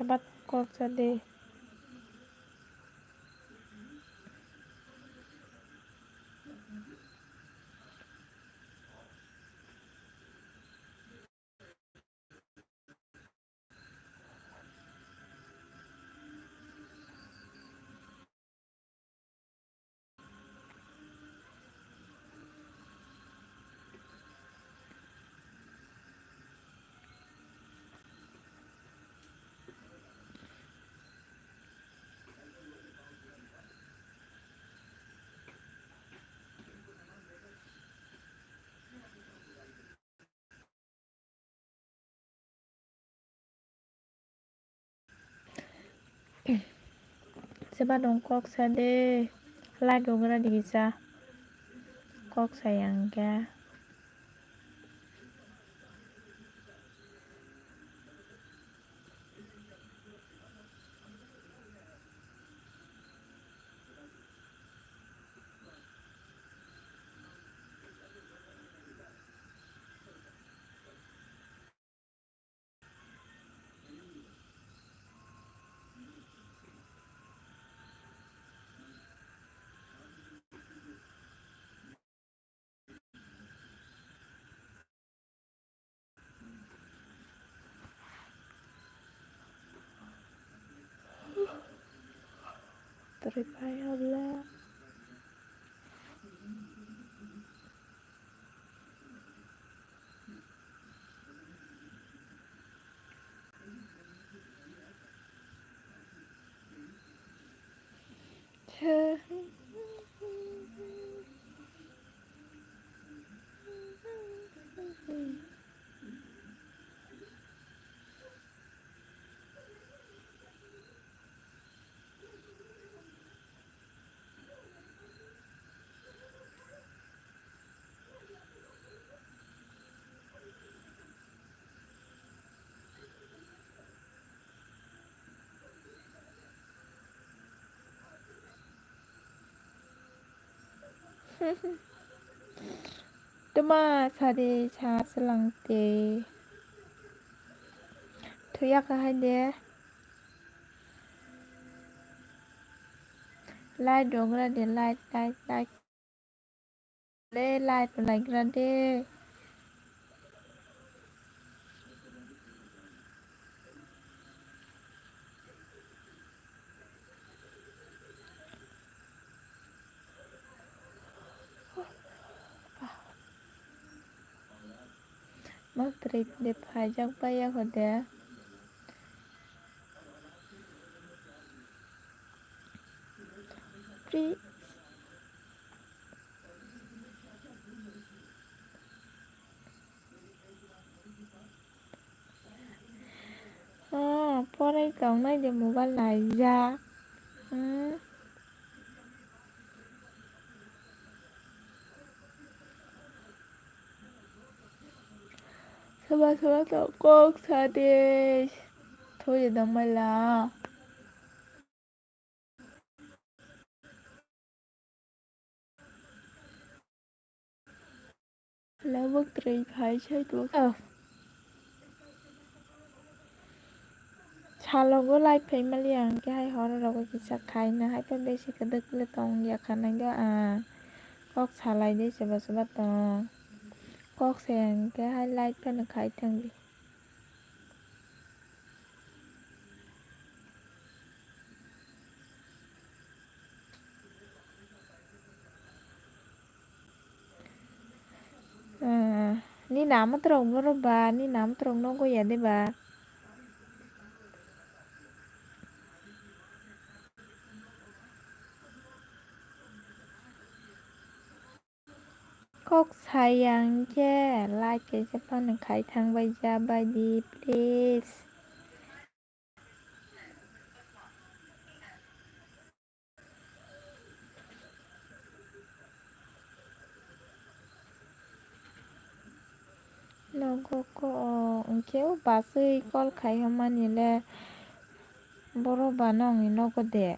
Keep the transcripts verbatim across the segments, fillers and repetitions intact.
Bat kok sa de. Seba dong kok sa de, light rok gra di kisa, kok sa yang khe. Tari pai habla. Tuma sari sa swlangtwi. Thuya kha hai de. Light dogra de, light, light, light. Le light rw lai gra de. Ma twi de phaijak bai ya hode. Pri- Oh, porai tongnai de mobile naijak. Hmm. Soba soba to kok sa de. Thoi de dong mai la. Labo kwrwi phai sai tong. Salogo light phai mali ang khe hai horo rogo kisa khaina hai pha besi kwdwk le tong ya kha nai do ang. Kok salai de soba soba tong. Kok se ang khe hai light phano khai thang di. Ah, ni nama torok boro ba, ni nama torok nogo ya de ba? Kok sayang khe like kaisa phano khai thang bai ja bai di please. Nogo ko hwnkhe o baswi call khai hwnmani le boro ba nongni nogo de.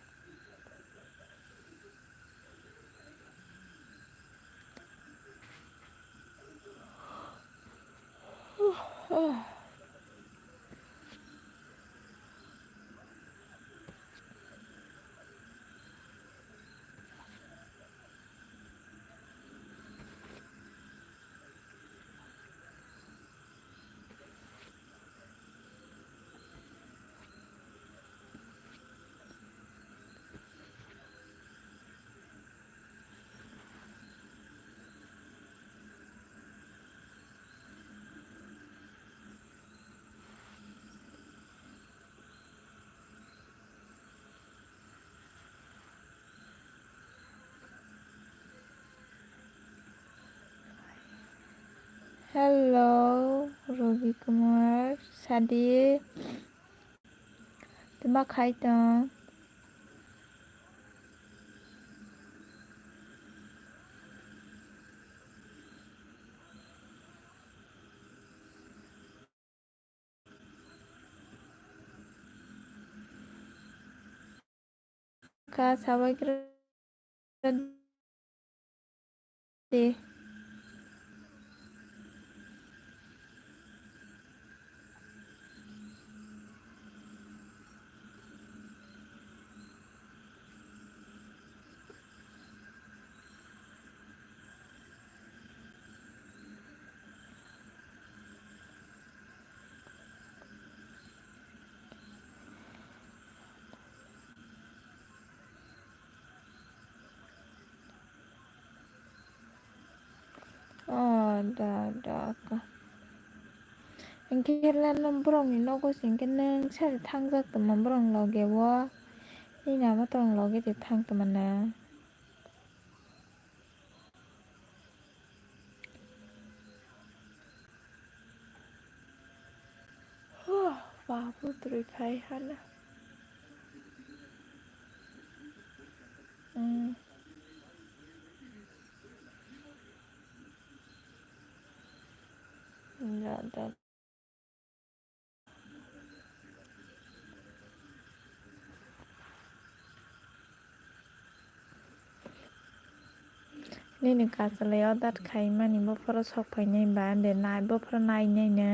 Hello, Robi Kumar, sadi. Tuma khai tong? Ka sabai kira de. Oh, da, da, ka. Hingke lano borokni nogo se hingke nang sari thangjak tongma borok loge o. Nini ama tong loge de thang tongma na. Huh, ba, bwtwrwi phai hana. Hmm. Da, da. Nini kasalai order khaimani bophoro sok phainai ba, de nai bophoro nainai no.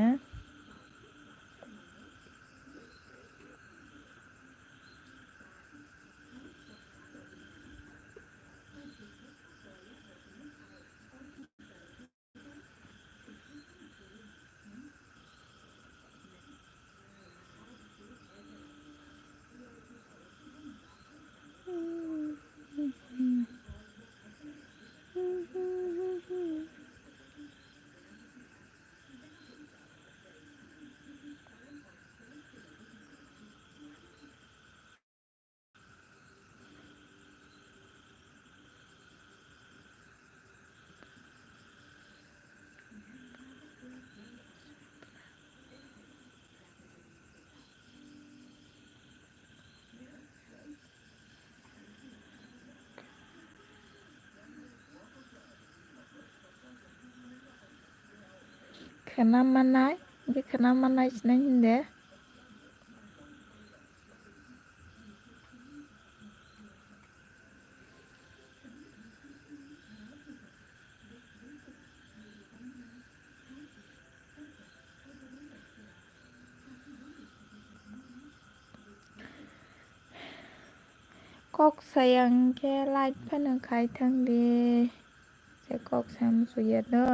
Khwna manai, hingke khwna manai sinai hinde. Kok sayang khe like phano khai thang di. Se kok sam suya do.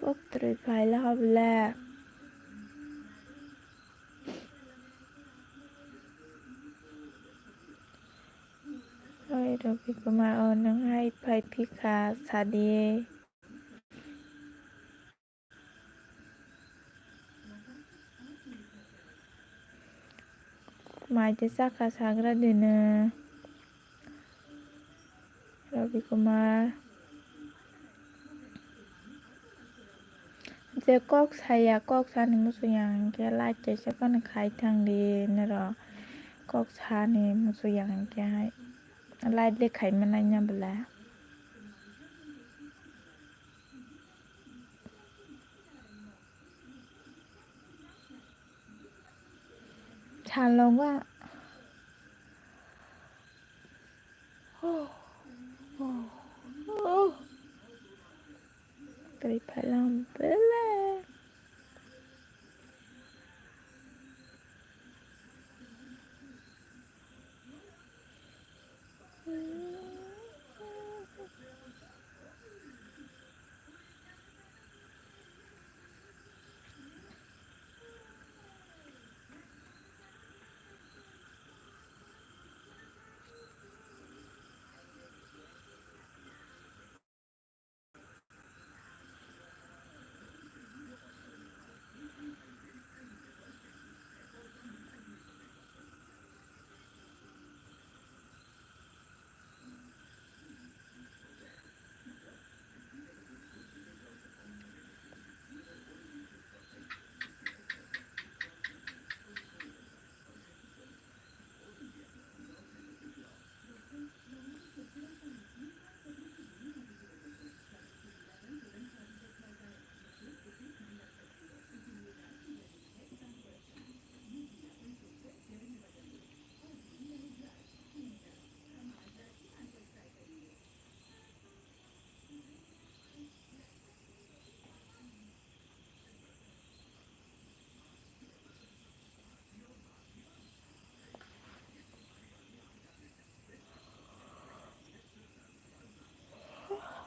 Bok twrwi phaila hobla. Oi Robi Kumar, o nwng hai phai phikha sadi. Mai tei chakha sagra dino Robi Kumar. Je kok saya, kok sani muchung yang hingke like kaisa phano khai thang di norok. Kok sani muchung yang hingke hai like le khai manai ya bwla. Salongo. Tei phalang bele.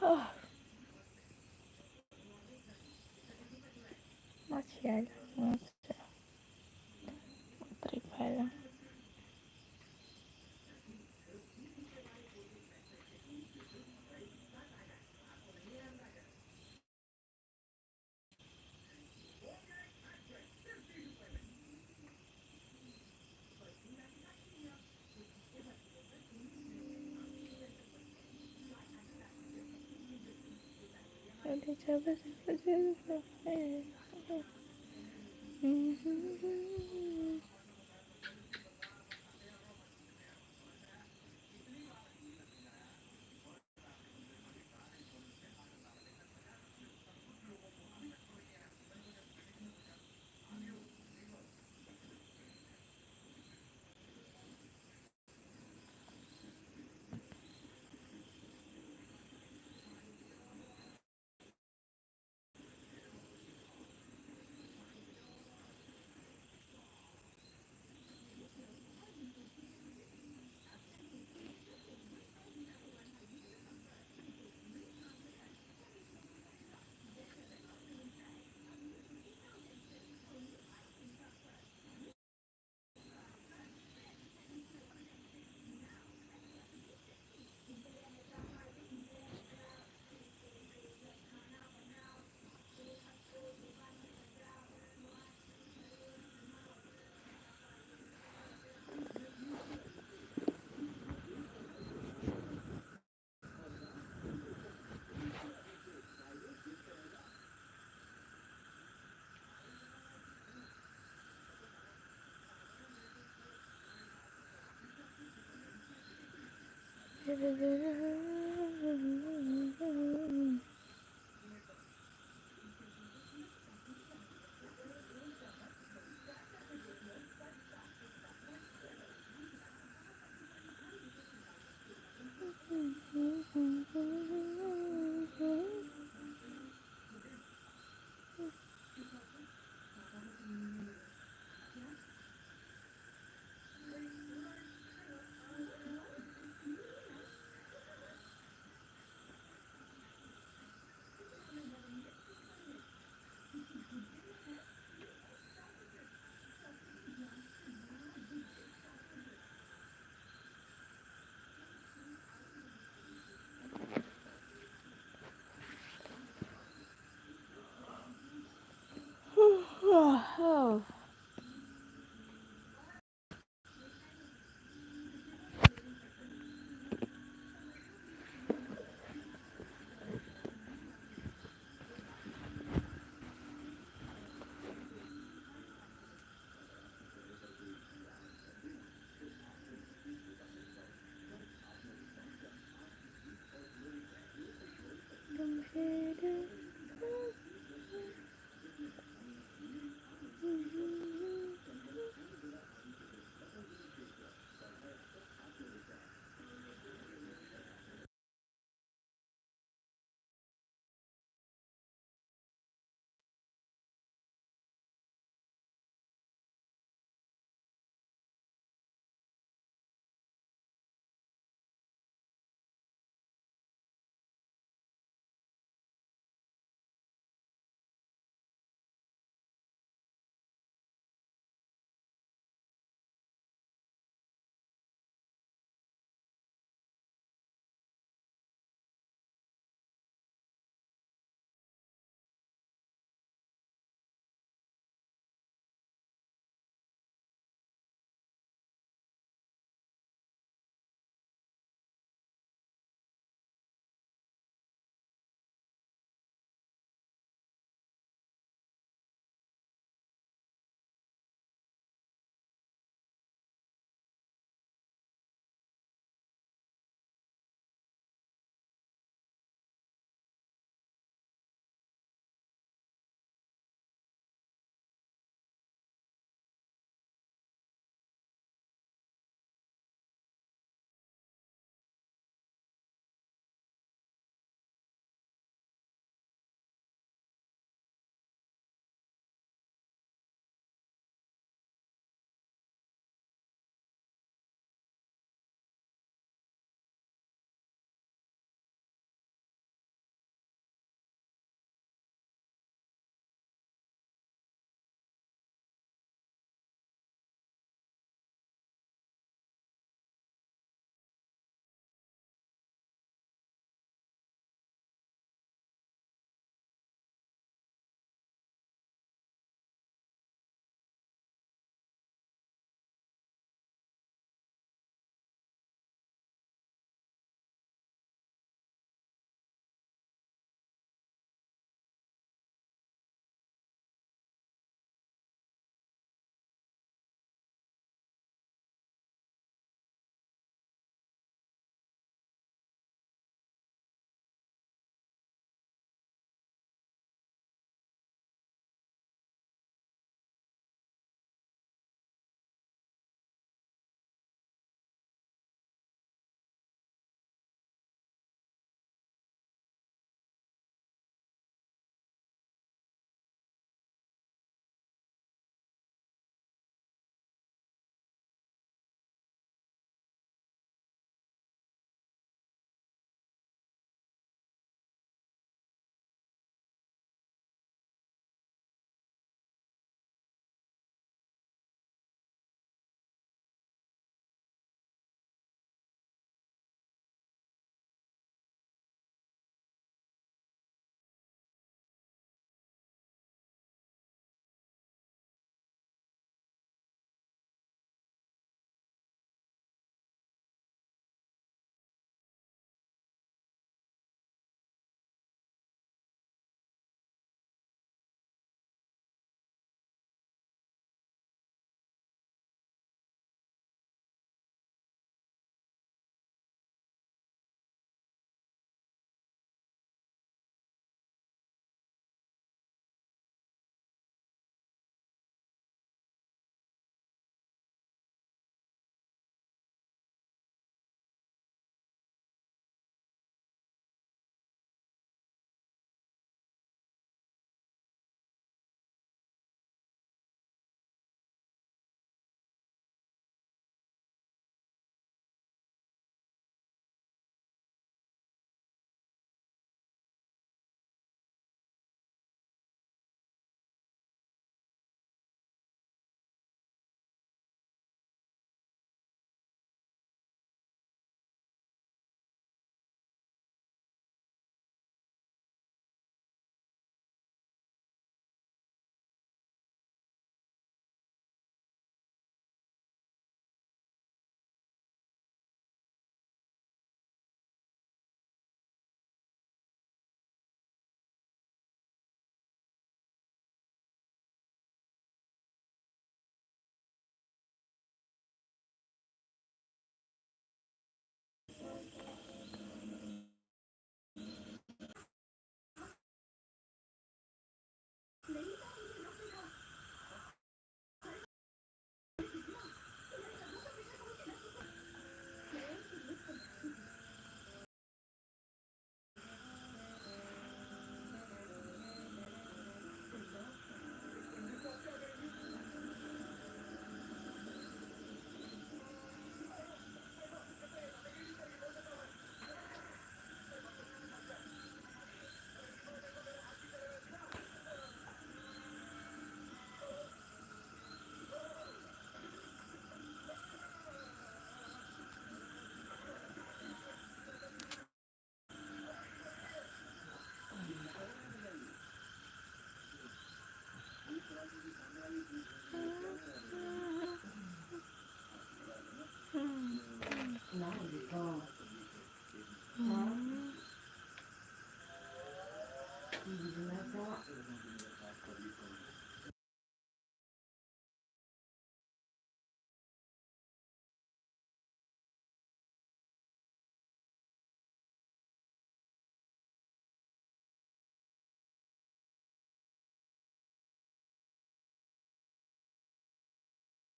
Oh. Masih ada, masih. Matri pala.